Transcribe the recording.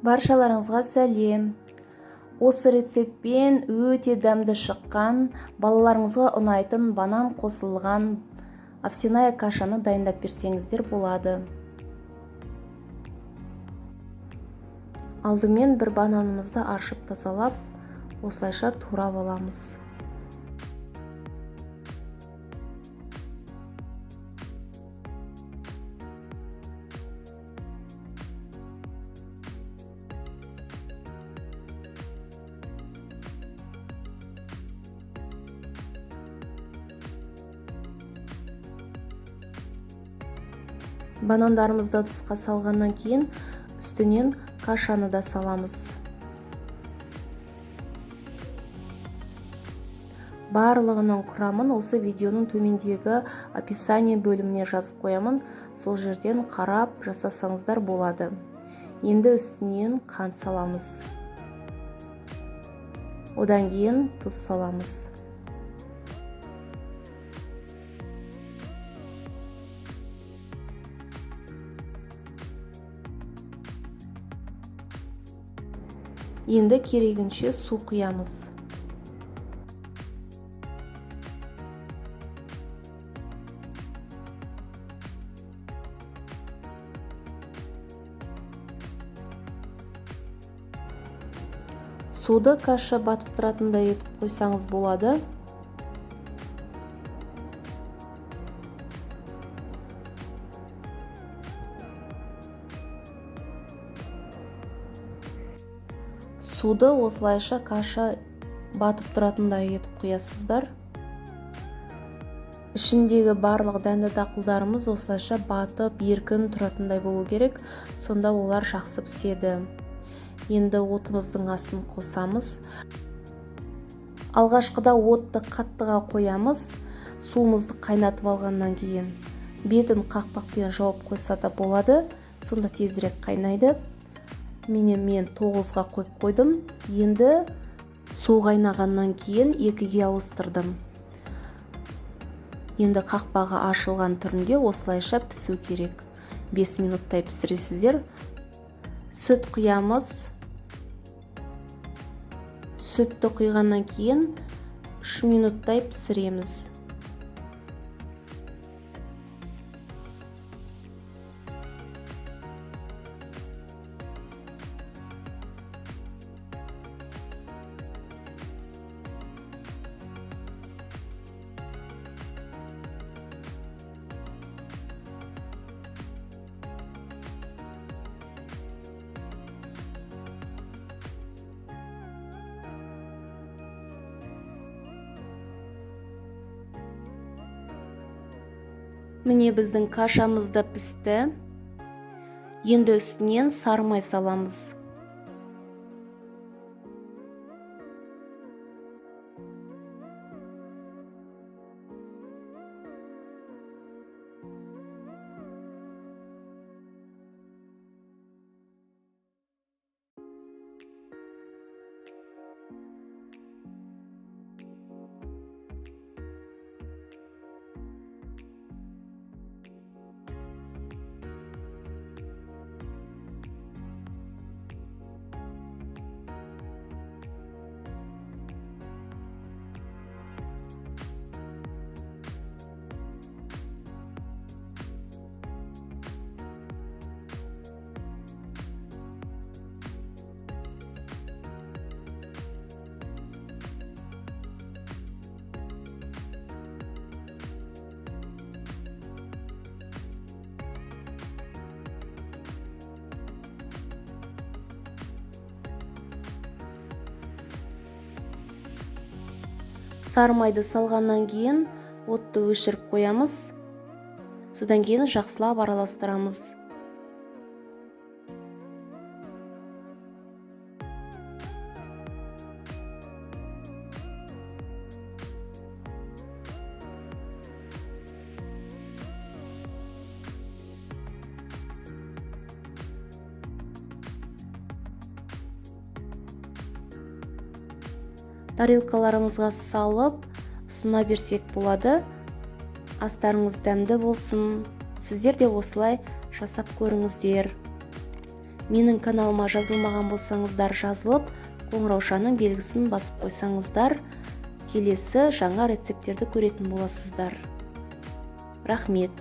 Баршаларыңызға сәлем. Осы рецептпен өте дәмді шыққан, балаларыңызға ұнайтын банан қосылған овсяная кашаны дайындап берсеңіздер болады. Алдымен бір бананымызды аршып тазалап, осылайша турап аламыз. Банандарымызды ыдысқа салғаннан кейін үстінен кашаны да саламыз. Барлығының құрамын осы видеоның төмендегі описание бөліміне жазып қоямын. Сол жерден қарап жасасаңыздар болады. Енді үстінен қант саламыз. Одан кейін тұз саламыз. Енді керегінше су құямыз. Суды каша батып тұратындай етіп қойсаңыз болады. Суды осылайша каша батып тұратындай етіп құясыздар. Ішіндегі барлық дәнді дақылдарымыз осылайша батып, еркін тұратындай болу керек. Сонда олар жақсы піседі. Енді отымыздың астын қосамыз. Алғашқыда отты қаттыға қоямыз. Суымызды қайнатып алғаннан кейін бетін қақпақпен жауып қойса да болады. Сонда тезірек қайнайды. Мен 9-ға қойып қойдым. Енді су қайнағаннан кейін 2-ге ауыстырдым. Енді қақпағы ашылған түрінде осылайша пісу керек. 5 минуттай пісіресіздер. Сүт құямыз. Сүтті құйғаннан кейін 3 минуттай пісіреміз. Міне біздің кашамыз да пісті. Енді үстінен сары май саламыз. Сары майды салғаннан кейін отты өшіріп қоямыз. Содан кейін жақсылап араластырамыз. Тарелкаларымызға салып ұсына берсек болады. Астарыңыз дәмді болсын. Сіздер де осылай жасап көріңіздер. Менің каналыма жазылмаған болсаңыздар, жазылып, қоңыраушаның белгісін басып қойсаңыздар, келесі жаңа рецепттерді көретін боласыздар. Рахмет.